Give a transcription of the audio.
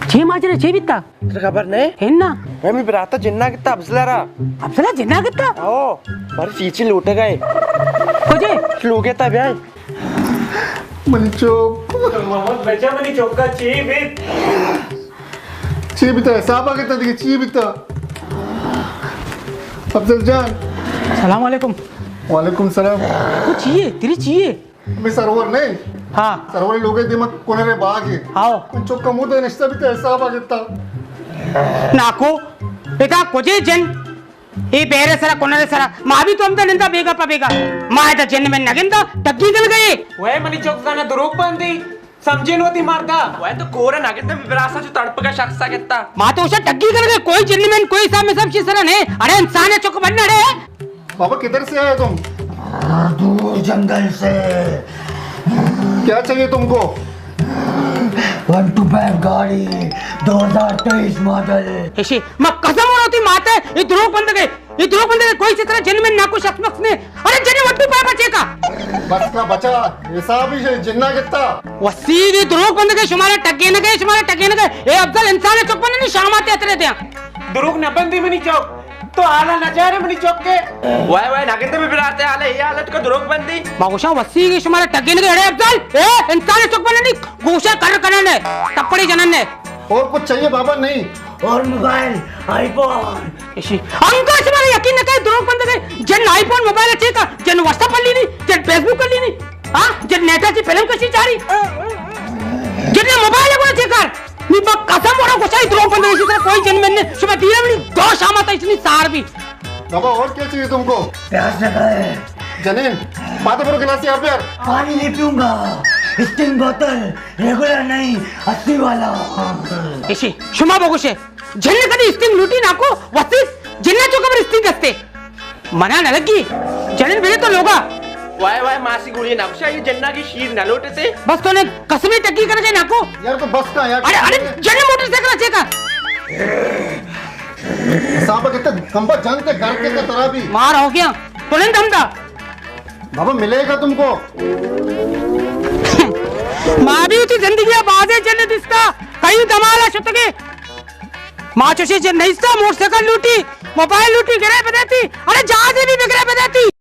چی ماجرا، چی بیتا؟ ترا خبر نہ؟ ہنا۔ ہمے براتا جنا گتا افضل را۔ افضل جنا گتا؟ او، پر چیچی لوٹے گئے۔ کجے؟ لوگے تا بیائے۔ منی چوک۔ محمد بچا، منی چوکا چی بیت؟ چی بیتا؟ حسابا گتا دیگه، چی بیتا؟ افضل جان۔ سلام علیکم۔ وعلیکم سلام۔ تو چی ہے؟ تیری چی ہے؟ ہمے سرور نہیں؟ ہاں۔ سرور لوگے دیما کنرے باغ ہے۔ ہاں۔ من چوکا مودا نشتا بیتا، حسابا گتا۔ ناکو، ادا کجے جن؟ اے بیرے سرا، کنرے سرا، ما بھی تو ہمدا نندا بیگا پہ بیگا۔ ما ادا جن من نگندا، ٹگی گل گئے۔ وے منی چوک زانا دروگ بندی، سمجھے نو تی مردا۔ وے تو کور نگندا، براسا جو تڑپگا شخصا گتا۔ ما تو اسا ٹگی گل گئے، کوئی جن من، کوئی حساب میں سب چیز سرا نہیں۔ اڑے انسان ہے چوک بن اڑے۔ بابا، کدھر سے آئے تم؟ دور جنگل سے۔ کیا چاہیے تم کو؟ ون ٹو فائیو گاڑی، دو ہزار تئیس ماڈل۔ ایشی، ما قسم اڑاؤں تی ماتے، یہ دروگ بندگے، یہ دروگ بندگے، کوئی چترا جن من نہ کو شخص مخص نے۔ ارے جن ون ٹو فائیو بچے کا۔ بس کا بچا، حساب ہی جنا کتا۔ وسیع، یہ دروگ بندگے، شمارا ٹگے نہ گئے، شمارا ٹگے نہ گئے۔ اے افضل، انسان چوک بن نہیں، شاماتے اترے دیا۔ دروگ نہ بندی منی چوک۔ تو حالا نہ جارے منی چوک کے۔ وائے وائے، نگندے میں بلاتے حالے، یہ حالت کو دروگ بندی۔ ما گوشاں وسیع، شمارا ٹگے نگے۔ اڑے افضل، اے انسان چوک بننی، گوشا کر کنن ہے، تپڑی جنن ہے۔ اور کچھ چاہیے بابا؟ نہیں۔ اور موبائل، آئی فون۔ ایشی، انگا شمارا یقین نہ کرے، دروگ بندگے۔ جن آئی فون موبائل چیک کر، جن واٹس ایپ کر لینی، جن فیس بک کر لینی۔ ہاں، جن نیٹا چی فلم کشی چاری۔ جن موبائل کو چیک کر۔ نی با قسم وڑا گوشائی دروگ بندگے، اسی طرح کوئی جن من نے، شما دیرا منی دو شاماتا اتنی سار بھی۔ بابا، اور کیا چاہیے تم کو؟ پیاس لگا ہے۔ جنین، پاتا برو گلاسی آپ یار۔ پانی نہیں پیوں گا۔ اسٹنگ بوتل، ریگولر نہیں، اسی والا۔ ایشی، شما بگوشے، جن کدی اسٹنگ لوٹی ناکو، وسیس، جنہ چوکا پر اسٹنگ ہستے۔ منا نہ لگی، جنین بلے تو لوگا۔ وائے وائے ماسی گوڑی نہ گوشا، یہ جنہ کی شیر نہ لوٹتے۔ بس تو نے قسمی ٹکی کر کے ناکو۔ یار تو بس کا یار۔ ارے، ارے، جنین موٹر سائیکل اچھے کا۔ صاحب کہتے کمبا جان تے گھر کے کا ترا بھی۔ مار ہو گیا، تو نے دم دا۔ بابا ملے گا تم کو۔ ما بھی اتی زندگی بازے جن دستا، کئی دمالا شتگے۔ ما چوشی جن نیستا، موٹر سائیکل لوٹی، موبائل لوٹی، گرے بدیتی، ارے جہازے بھی بگرے بدیتی۔